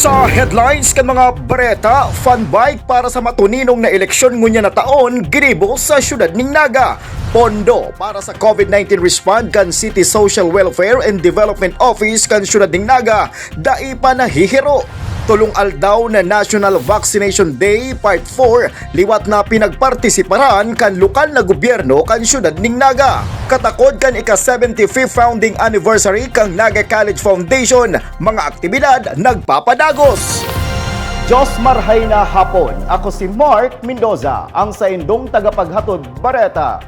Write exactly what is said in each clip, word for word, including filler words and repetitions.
Sa headlines kan mga bareta, fun bike para sa matuninong na eleksyon ngunyan na taon ginibo sa siyudad ning Naga. Pondo para sa COVID nineteen response kan City Social Welfare and Development Office kan siyudad ning Naga dai pa nahihiro. Tolong aldaw na National Vaccination Day Part four liwat na pinagpartisiparan kan lokal na gobyerno kan siyudad ning Naga. Katakod kan ika-seventy-fifth founding anniversary kan Naga College Foundation, mga aktibidad nagpapadagos. Diyos marhay na hapon. Ako si Mark Mendoza, ang saindong tagapaghatod bareta.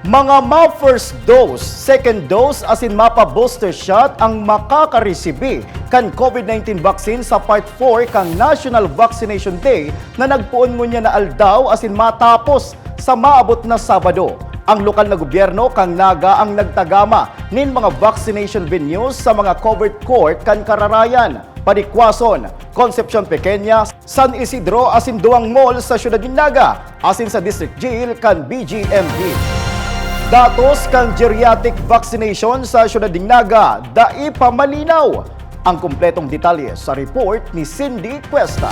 Mga ma-first dose, second dose asin mapa-booster shot ang makakaresibi kan COVID nineteen vaccine sa Part four kan National Vaccination Day na nagpoon ngunyan na aldaw asin matapos sa maabot na Sabado. Ang lokal na gobyerno kan Naga ang nagtagama nin mga vaccination venues sa mga covered court kan Cararayan, Padikwason, Concepcion Pequeña, San Isidro asin duwang mall sa siyudad nin Naga asin sa District Jail kan B G M D. Datos kan geriatric vaccination sa siyudad nin Naga dai pa malinaw. Ang kompletong detalye sa report ni Cindy Cuesta.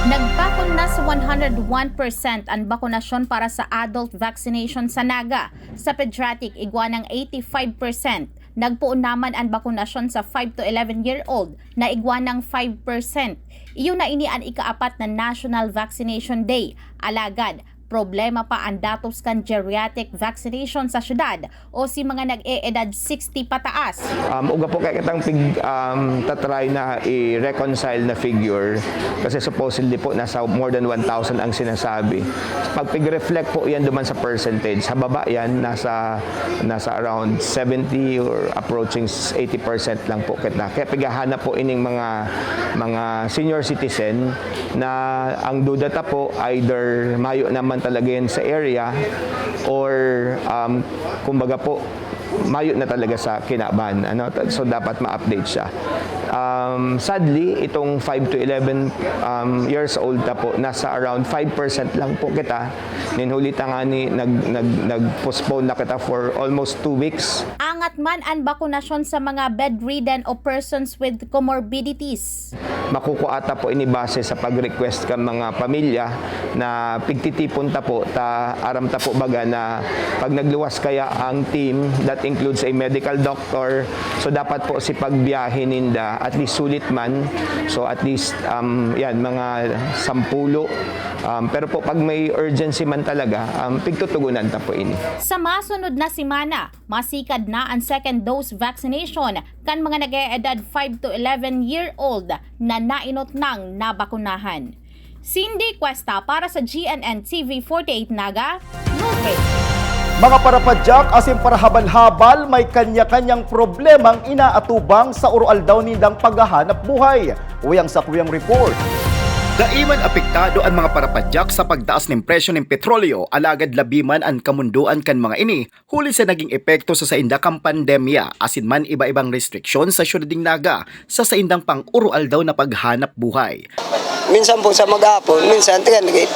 Nagbakuna sa one hundred one percent an bakunasyon para sa adult vaccination sa Naga. Sa pediatric, igwa ng eighty-five percent. Nagpoon naman an bakunasyon sa five to eleven year old na igwa ng five percent. Iyo na ini an ikaapat na National Vaccination Day. Alagad, problema pa an datos kan geriatric vaccination sa syudad o si mga nag-eedad sixty pataas. Um, uga po kaya kitang pig, um, tatry na i-reconcile na figure kasi supposedly po nasa more than one thousand ang sinasabi. Pag pig-reflect po yan duman sa percentage, sa baba yan, nasa, nasa around seventy or approaching eighty percent lang po kita. Kaya pighahanap po ining mga, mga senior citizen na ang duda ta po either mayo naman talaga yan sa area or um, kumbaga po mayo na talaga sa kinaban, ano? So dapat ma-update siya. Um, sadly, itong five to eleven um, years old ta po, nasa around five percent lang po kita. Nin huli ta nga ni nag, nag, nag-postpone na kita for almost two weeks. Angat man an bakunasyon sa mga bedridden o persons with comorbidities. Makukuha ta po ini base sa pag-request kan mga pamilya na pigtitipon ta po, ta aram ta po baga na pag nagluwas kaya ang team, that includes a medical doctor, so dapat po si pagbiyahe ninda at least sulit man, so at least um, yan, mga sampulo, um, pero po pag may urgency man talaga, um, pigtutugunan ta po ini. Sa masunod na semana, masikad na an second dose vaccination kan mga nag-eedad five to eleven year old na nainot nang nabakunahan. Cindy Cuesta para sa G N N T V forty-eight Naga, Luzon. Mga parapadyak asin parahabal-habal may kanya-kanyang problemang inaatubang sa uroaldaw nindang paghahanap buhay. Uyang sa kuyang report. Dai man apektado an mga parapadyak sa pagtaas nin presyo nin petrolyo, alagad labi man an kamundoan kan mga ini huli sa naging epekto sa sainda kan pandemya asin man iba-ibang restriksyon sa siyudad nin Naga sa saindang pang-uroaldaw na paghanap buhay. Minsan po sa maghapon, minsan tiyan lagi.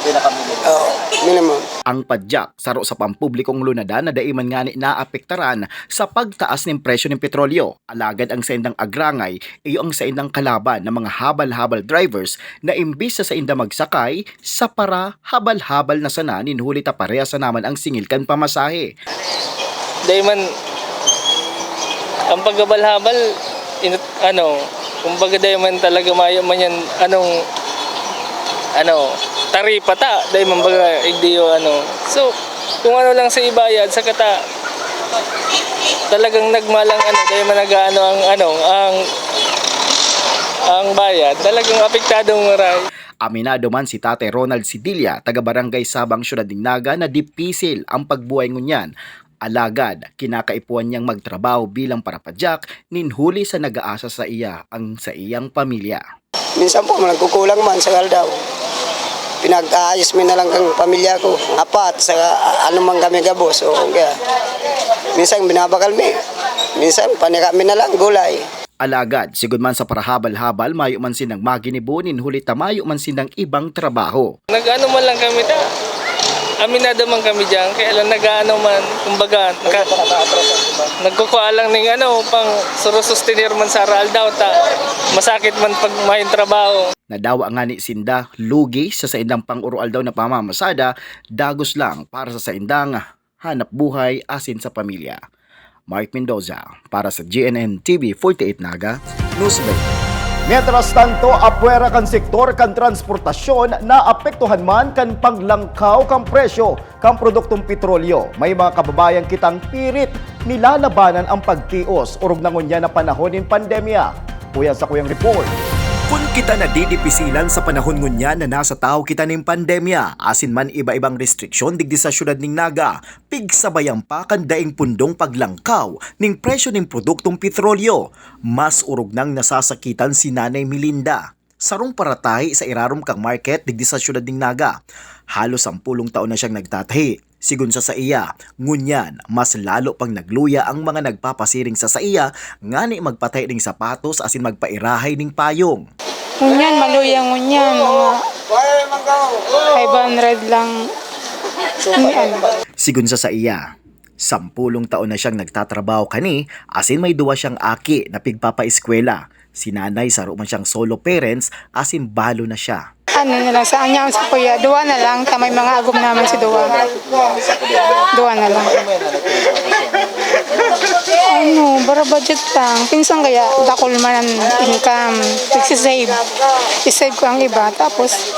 Oo, minimum. Ang padyak, saro sa pampublikong lunadan na dai man ngani naapektaran sa pagtaas nin presyo nin petrolyo. Alagad ang saindang agrangay, iyo ang saindang kalaban na mga habal-habal drivers na imbis sa sainda magsakay, sa para habal-habal na sana nin huli ta parehas na naman ang singil kan pamasahe. Dai man, ang paghabal-habal, inut, ano, kumbaga dai man talaga mayo man yan, anong, ano, taripa ta, dai man baga igdiyo, ano. So, kung ano lang sa ibayad, sa kata, talagang nagmalang, ano, dai man nag-ano ang, ano, ang, ang bayad, talagang apektado ang maray. Aminado man si Tatay Ronald Sidilla, taga Barangay Sabang, Siyudad nin Naga, na dipisil ang pagbuhay ngunyan. Alagad, kinakaipuhan niyang magtrabaho bilang parapadyak nin huli sa nag-aasa sa iya ang saiyang pamilya. Minsan po, nagkukulang man sa aldaw. Pinag-aayos mi na lang kang pamilya ko. Apat, sa ano man kami gabos. O, kaya, minsan binabakal mi. Minsan, panika mi na lang, gulay. Alagad, sigud man sa parahabal-habal, mayo man sindang maginibo nin huli ta mayo man sindang ibang trabaho. Nag-ano man lang kami ta. Aminado man kami diyan, kaya lang nag-aano man, kumbaga, naka-, nagkukuha lang ning ano, pang suro-sustenir man sa aroaldaw, ta masakit man pag mayong trabaho. Nadawa ngani sinda lugi sa saindang pang-aroaldaw na pamamasada, dagos lang para sa saindang hanap buhay asin sa pamilya. Mark Mendoza para sa G N N T V forty-eight Naga Newsbreak. Mientras tanto, apwera kan sektor kan transportasyon, naapektuhan man kan paglangkaw kan presyo kan produktong petrolyo. May mga kababayan kitang pirit nilalabanan ang pagtios orog na ngunyan na panahon nin pandemya. Uya sa kuyang report. Kun kita nadidipisilan sa panahon ngunyan na nasa tahaw kita nin pandemya, asin man iba-ibang restriksyon digdi sa siyudad nin Naga, pigsabayan pa kan daing pundong paglangkaw ning presyo nin produktong petrolyo. Mas orog nang nasasakitan si Nanay Melinda, sarong paratahi sa irarom kan market digdi sa siyudad nin Naga. Halos sampulong taon na siyang nagtatahi. Sigon sa saiya, ngunyan, mas lalo pang nagluya ang mga nagpapasiring sa saiya ngani magpatahi ning sapatos asin magpairahay ning payong. Ngunyan, maluya ngunyan, mga five hundred lang. Ngunyan. Sigon sa saiya, sampulong taon na siyang nagtatrabaho kani, asin may duwa siyang aki na pigpapaeskwela. Si nanay, saro man siyang solo parents, asin balo na siya. Ano na lang, sa anya, sa kuya, duwa na lang, ta may mga agom naman si duwa. Duwa na lang. Ano, bara budget lang. Pinsan kaya, dakul man ang income. Nagsisave. I-save ko ang iba. Tapos,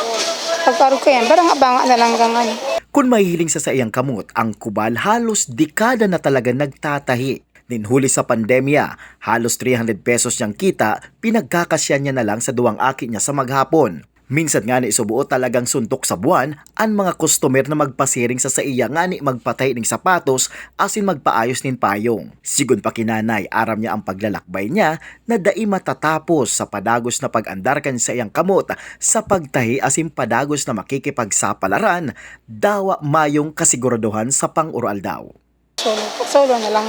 pag-arog ko yan, barang abanga na lang kang ano. Kun mahihiling sa saiyang kamot, ang kubal halos dekada na talaga nagtatahi. Nin huli sa pandemya, halos three hundred pesos niyang kita, pinagkakasya niya na lang sa duwang aki niya sa maghapon. Minsan ngani subuot talagang suntok sa buwan an mga customer na magpasiring sa saiya ngani magpatahi ning sapatos asin magpaayos nin payong. Sigon pa ki nanay, aram niya ang paglalakbay niya na dai matatapos sa padagos na pag-andar kan saiyang kamot sa pagtahi asin padagos na makikipagsapalaran, dawa mayong kasiguradohan sa pang-aroaldaw. Solo, solo na lang.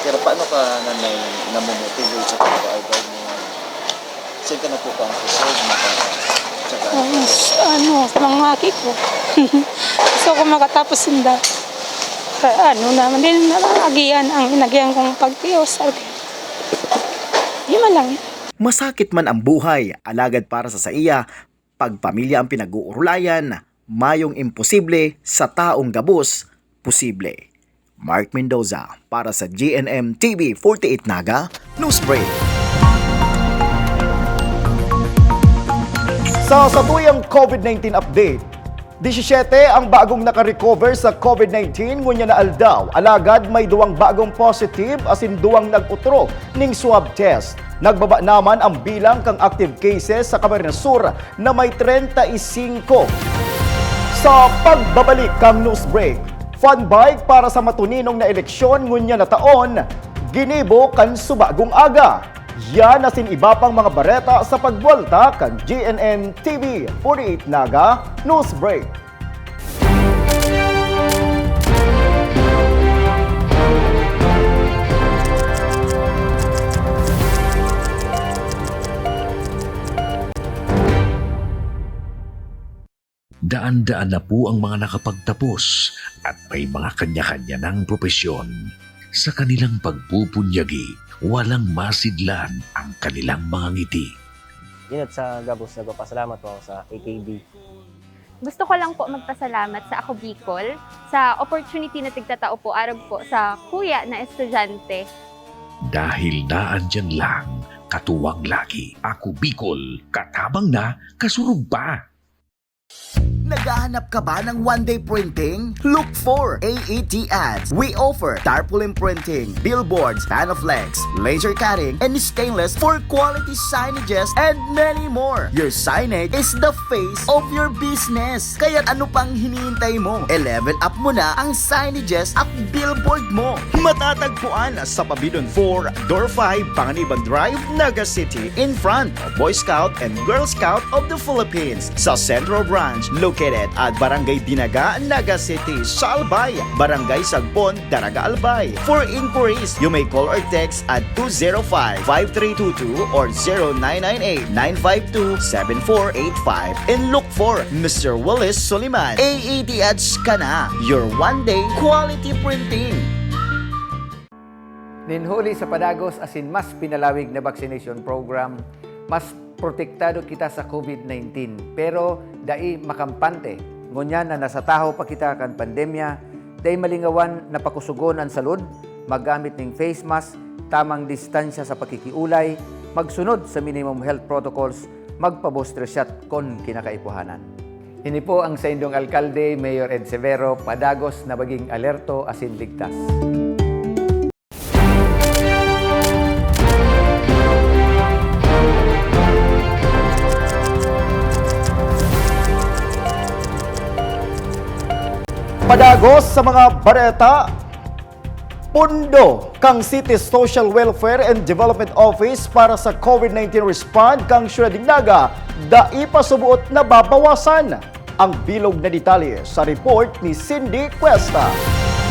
Pero paano ka, nanay, namomotivate sa pag-aroaldaw mo? Saan ka nakukuha ang kusog na para sa Ang s-, ano, sa mga aki ko. Gusto ko makatapos sinda. Ka-, ano naman, din na agihan ang inagihan kong pagtios. Sabi ko, "Di man lang." Masakit man ang buhay, alagad para sa saiya, pag pamilya ang pinag-uurulayan, mayong imposible sa taong gabos, posible. Mark Mendoza para sa G N M T V forty-eight Naga Newsbreak. Sa satuyang COVID nineteen update, disisiyete ang bagong nakarecover sa COVID nineteen ngunyan na aldaw, alagad may duwang bagong positive asin duwang nag-otro ning swab test. Nagbaba naman ang bilang kan active cases sa Camarines Sur na may treinta y cinco. Sa pagbabalik kan news break, fun bike para sa matuninong na eleksyon ngunyan na taon, ginibo kan subagong aga. Yan asin iba pang mga bareta sa pagbuwalta kan G N N T V forty-eight Naga News Break. Daan-daan na po ang mga nakapagtapos at may mga kanya-kanya ng propesyon. Sa kanilang pagpupunyagi, walang masidlan ang kanilang mga ngiti. Inot sa gabos, nagpapasalamat po ako sa A K B. Gusto ko lang po magpasalamat sa Ako Bicol, sa opportunity na tigtatao po arog po sa kuya na estudyante. Dahil naandiyan lang, katuwang lagi, Ako Bicol, katabang na, kasurog pa. Naghahanap ka ba ng one-day printing? Look for A E T Ads. We offer tarpaulin printing, billboards, Panaflex, laser cutting, and stainless for quality signages, and many more. Your signage is the face of your business. Kaya ano pang hinihintay mo? E-level up mo na ang signages at billboard mo. Matatagpuan sa Pabidon four, Door five, Panganiban Drive, Naga City, in front of Boy Scout and Girl Scout of the Philippines, sa Central Branch. Located at Barangay Dinaga, Naga City, Salbay, Barangay Sagbon, Daraga, Albay. For inquiries, you may call or text at two zero five, five three two two or zero nine nine eight, nine five two, seven four eight five. And look for Mister Willis Soliman. A A T H ka na. Your one day quality printing. Nin huli sa padagos asin mas pinalawig na vaccination program, mas protektado kita sa COVID nineteen, pero dai makampante. Ngunyan na nasa tahaw pa kita kan pandemya, dai malingawan na pakusugon an salud, maggamit nin face mask, tamang distansya sa pakikiulay, magsunod sa minimum health protocols, magpa-booster shot kon kinakaipuhanan. Ini po ang saindong alkalde, Mayor Ed Severo, padagos na maging alerto asin ligtas. Padagos sa mga bareta, pondo kan City Social Welfare and Development Office para sa COVID nineteen response kan Siyudad nin Naga, dai pa suboot nababawasan. Ang bilog na detalye sa report ni Cindy Cuesta.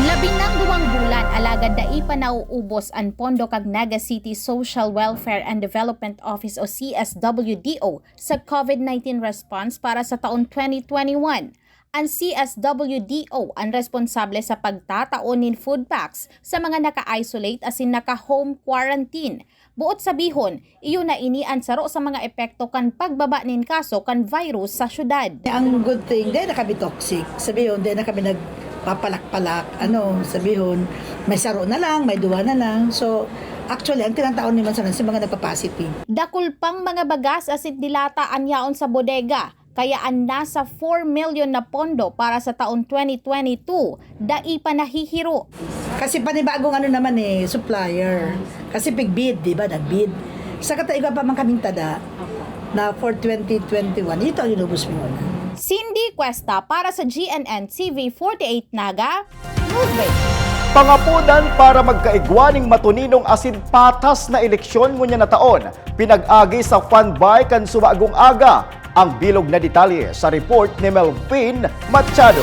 Labing nang duwang bulan, alagad dai pa nauubos an pondo kan Naga City Social Welfare and Development Office o C S W D O sa COVID nineteen response para sa taon twenty twenty-one. An C S W D O an responsable sa pagtatao nin food packs sa mga naka-isolate asin naka-home quarantine. Boot sabihon, iyo na ini an saro sa mga epekto kan pagbaba nin kaso kan virus sa syudad. Ang good thing, dai na kami toxic. Sabihon, dai na kami nagpapalak-palak. Ano, sabihon, may saro na lang, may duwa na lang. So, actually, ang tinataon ni Mansanan si mga nagpa-positive. Dakul pang mga bagas asin delata an yaon sa bodega. Kaya an nasa four million na pondo para sa taon twenty twenty-two, dai pa nahihiro. Kasi panibagong ano naman eh, supplier. Kasi pig-bid, di ba? Nag-bid. Sa kataigwa pa man kaming tada na for twenty twenty-one, ito ang inubos mo na. Cindy Cuesta para sa G N N T V forty-eight Naga, Newsbreak. Pangapodan para magkaigwa ning matuninong asin patas na eleksyon ngunyan na taon, pinag-agi sa Fun Bike kan subagong aga. Ang bilog na detalye sa report ni Melvin Machado.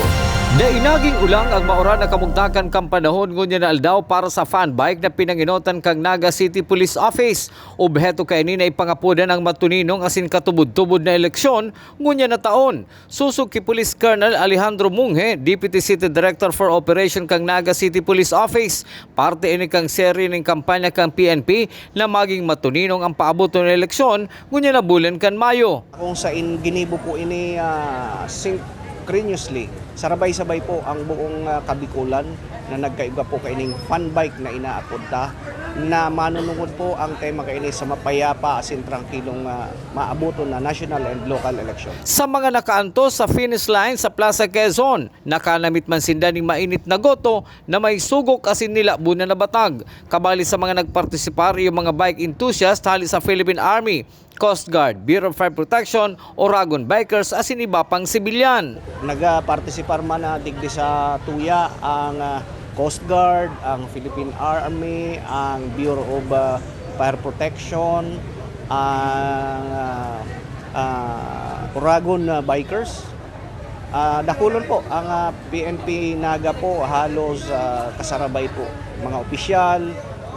Dai naging ulang ang maoran na kamugtakan kan panahon ngunyan na aldaw para sa fun bike na pinangenotan kan Naga City Police Office. Obheto kaini na ipangapodan ang matuninong asin katubod-tubod na eleksyon ngunyan na taon. Sosog ki Police Colonel Alejandro Munghe, Deputy City Director for Operation kan Naga City Police Office, parte ini kan serye nin kampanya kan P N P na maging matuninong ang paaboton na eleksyon ngunyan na bulan kan Mayo. Kung sain ginibo po ini, ah, synchronously, sarabay-sabay po ang buong, ah, Kabikolan na nagkaigwa po kaining fun bike na inaapod ta, na manunungod po ang tema kaini sa mapayapa asin trangkilong, ah, maaboton na national and local election. Sa mga nakaantos sa finish line sa Plaza Quezon, nakanamit man sinda ning mainit na goto na may sugok asin nilabunan na batag. Kabali sa mga nagpartisipar, iyo mga bike enthusiast hali sa Philippine Army, Coast Guard, Bureau of Fire Protection, Oragon Bikers asin iba pang sibilyan. Nagapartisipar man na digdi sa tuya ang, ah, Coast Guard, ang Philippine Army, ang Bureau of, ah, Fire Protection, ang, ah, ah, Oragon, ah, Bikers. Ah, dakulon po ang, ah, P N P Naga po, halos, ah, kasarabay po, mga opisyal,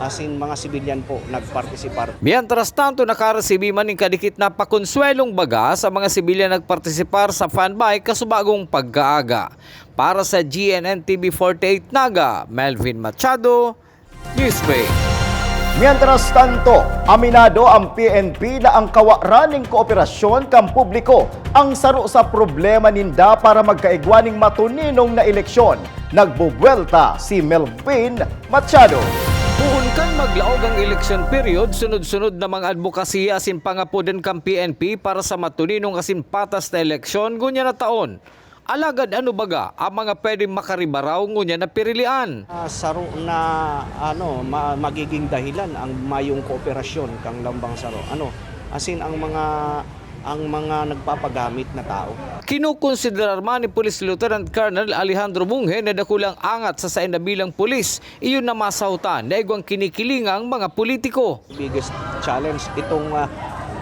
asin mga sibilyan po nagpartisipar. Mientras tanto, nakaresibi man nin kadikit na pakonsuelong baga sa mga sibilyan nagpartisipar sa fun bike kasubagong pagkaaga. Para sa G N N T V forty-eight Naga, Melvin Machado, Newsbreak. Mientras tanto, aminado ang P N P na ang kawaran nin kooperasyon kan publiko ang saro sa problema ninda para magkaigwa nin matuninong na eleksyon. Nagbubuwelta si Melvin Machado. Poon kan maglaog ang election period, sunod-sunod na mga adbokasiya asin pangapodan kan P N P para sa matuninong asin patas na eleksyon ngunyan na taon. Alagad ano baga ang mga pwedeng makaribaraw ngunyan na pirilian? Ah, saro na, ano, ma-, magiging dahilan ang mayong kooperasyon kan lambang saro. Ano, asin ang mga, ang mga nagpapagamit na tao. Kinokonsiderar man ni Police Lieutenant Colonel Alejandro Munghe na dakulang angat sa saen na bilang pulis, iyon na masahotan na igwang kinikilingang mga politiko. Biggest challenge itong, ah,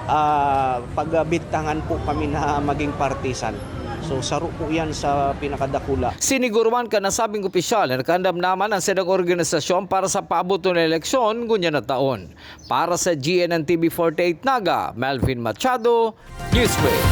ah, pagbintangan po kami na maging partisan. So, saro po yan sa pinakadakula. Siniguruhan kan nasabing opisyal na nakaandam naman ang saindang organisasyon para sa paaboton na eleksyon ngunyan na taon. Para sa G N N T V forty-eight Naga, Melvin Machado, Newsbreak.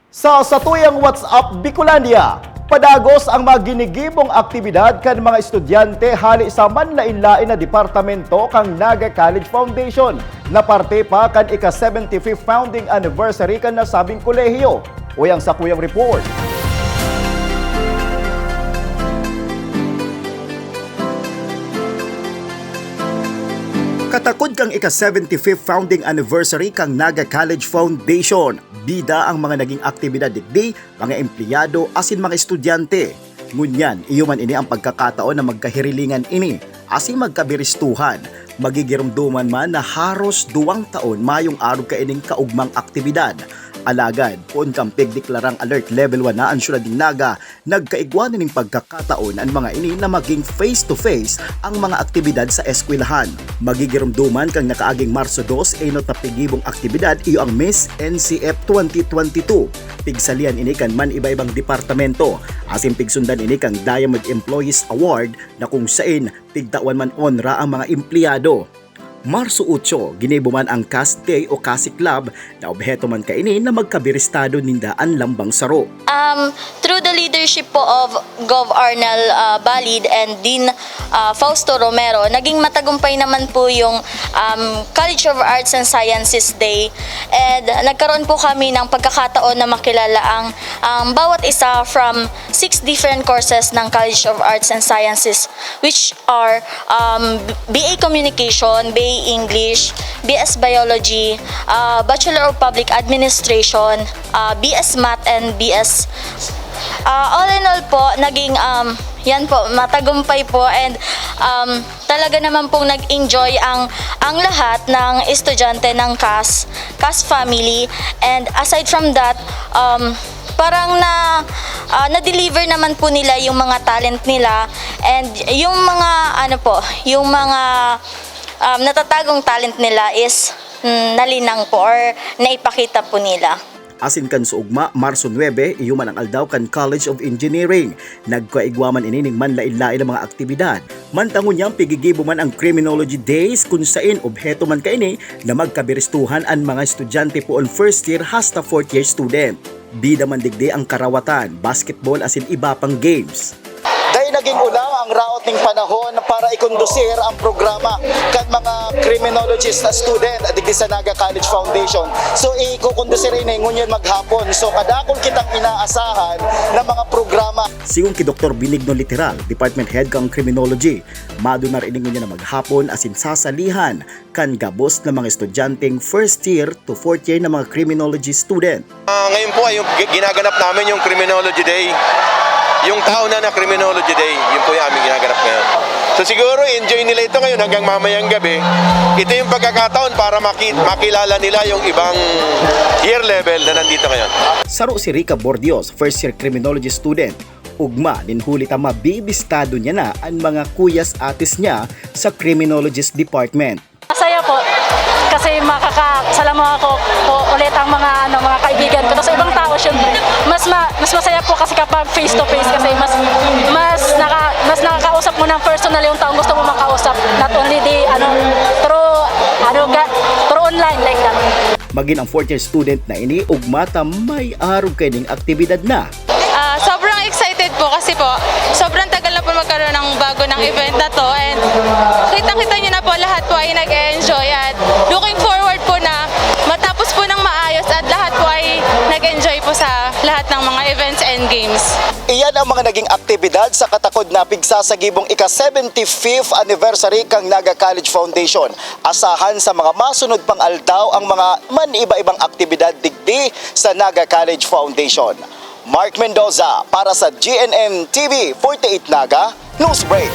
Sa satuyang WhatsApp Bicolandia, padagos ang mga ginigibong aktibidad kan mga estudyante hali sa manlain-lain na departamento kan Naga College Foundation, na parte pa kan ika-seventy-fifth founding anniversary kan nasabing kolehiyo. Uya ang sakuyang report. Katakod kan ika-seventy-fifth founding anniversary kan Naga College Foundation, bida ang mga naging aktibidad digdi, mga empleyado asin mga estudyante. Ngunyan, iyo man ini ang pagkakataon na magkahirilingan ini asin magkabiristuhan. Magigiromdoman man na haros duwang taon mayong arog kaining kaugmang aktibidad. Alagad, poon kan pigdeklarang Alert Level one na an syudad nin Naga, nagkaigwa na nin pagkakataon an mga ini na magin face-to-face ang mga aktibidad sa eskwelahan. Magigiromdoman kan nakaaging Marso dos, enot na pigibong aktibidad iyo ang Miss N C F twenty twenty-two. Pigsalian ini kan man iba-ibang departamento, asin pigsundan ini kan Diamond Employees Award na kung sain pigtawan man onra ang mga empleyado. Marso otso, ginibo man ang CAS Day o CASIC Lab na obheto man kaini na magkabiristado ninda an lambang saro. Um, through the leadership po of Gov Arnel uh, Balid and Dean uh, Fausto Romero, naging matagumpay naman po yung um, College of Arts and Sciences Day. And nagkaroon po kami ng pagkakataon na makilala ang, ang bawat isa from six different courses ng College of Arts and Sciences, which are um, B A Communication, B A English, B S Biology, uh, Bachelor of Public Administration, uh, B S Math, and B S. Uh, all in all po, naging um, yan po, matagumpay po, and um, talaga naman pong nag-enjoy ang ang lahat ng estudyante ng CAS, CAS family. And aside from that, um, parang na uh, na-deliver naman po nila yung mga talent nila, and yung mga ano po, yung mga um, natatagong talent nila is mm, nalinang po or naipakita po nila. Asin kan sa ugma, Marso nuebe, iyo man ang aldaw kan College of Engineering. Nagkaigwa man ini ning manlain-lain na mga aktibidad. Mantang ngunyan pigigibo man ang Criminology Days, kun sain obheto man kaini na magkabiristuhan an mga estudyante poon first year hasta fourth year student. Bida man digdi ang karawatan, basketball asin iba pang games. Dai naging ulang ang raot ning panahon para ikondusir ang programa kan mga criminologist na student digdi sa Naga College Foundation. So, ikokondusir ini ngunyan maghapon. So, kadakul kitang inaasahan na mga programa. Sigon ki Doktor Benigno Literal, Department Head kan Criminology, madunar ini ngunyan na maghapon asin sasalihan kan gabos na mga estudyanteng first year to fourth year na mga criminology student. Ah, ngayon po ay yung gi- ginaganap namin yung Criminology Day. Yung taon na na Criminology Day, yun po yung aming ginaganap ngayon. So siguro enjoy nila ito ngayon hanggang mamayang gabi. Ito yung pagkakataon para maki- makilala nila yung ibang year level na nandito ngayon. Saro si Rica Bordios, first year criminology student. Ugma nin huli ta mabibistado niya na an mga kuyas ates niya sa criminologist department. Masaya po kasi makakasalamuha ko po ulit ang mga ano mga kaibigan ko. Tapos ibang tao syempre. Mas ma, mas masaya po kasi kapag face to face kasi mas mas naka, mas nakakausap mo ng personal yung taong gusto mo makausap. Not only the ano through ano ga, through online like that. Magin ang fourth year student na ini ugma ta may arog kaining aktibidad na. Ah, sobrang excited po kasi po, sobrang tagal na po magkaroon ng bago ng event na to and kitang-kita niyo na po lahat po ay nag-enjoy at looking forward po na matapos po ng maayos at lahat po ay nag-enjoy po sa lahat ng mga events and games. Iyan ang mga naging aktibidad sa katakod na pigsasagibong ika-seventy-fifth anniversary kan Naga College Foundation. Asahan sa mga masunod pang aldaw ang mga man-iba-ibang aktibidad digdi sa Naga College Foundation. Mark Mendoza para sa G N N T V forty-eight Naga Newsbreak.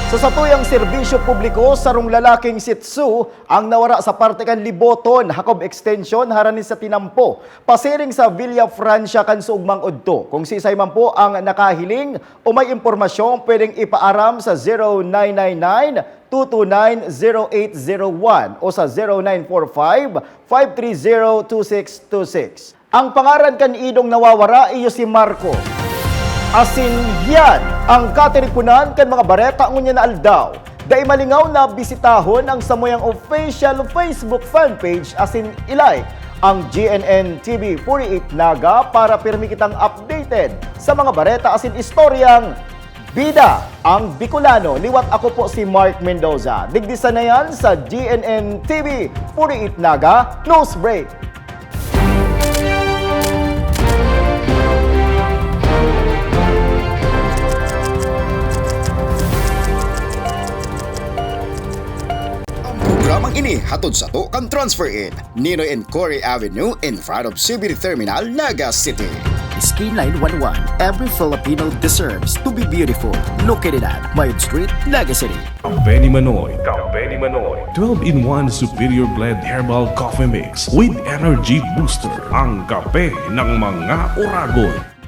Sa satuyang serbisyo publiko, sarong lalaking Shih Tzu ang nawara sa parte kan Liboton, Jacob Extension, harani sa tinampo, pasiring sa Villa Francia kan suugmang udto. Kung siisay man po ang nakahiling o may impormasyon, pwedeng ipaaram sa zero nine nine nine, two two nine, zero eight zero one o sa zero nine four five, five three zero, two six two six. Ang pangaran kan idong nawawara iyo si Marco. Asin yan ang katiriponan kan mga bareta ngunyan na aldaw. Dai malingaw na bisitahon ang samuyang official Facebook fan page asin i-like ang G N N T V forty-eight Naga para pirmi kitang updated sa mga bareta asin istoryang bida ang Bicolano. Liwat ako po si Mark Mendoza. Digdi sana yan sa G N N T V forty-eight Naga News Break. Ang programang ini hatod sato kan Transfer Inn, Ninoy and Cory Avenue, in front of C B D Terminal, Naga City. Skyline one one, every Filipino deserves to be beautiful. Located at Mayod Street, Naga City. Kape ni Manoy, Kape ni Manoy. Twelve-in-one Superior Blend Herbal Coffee Mix with Energy Booster. Ang kape ng mga oragon.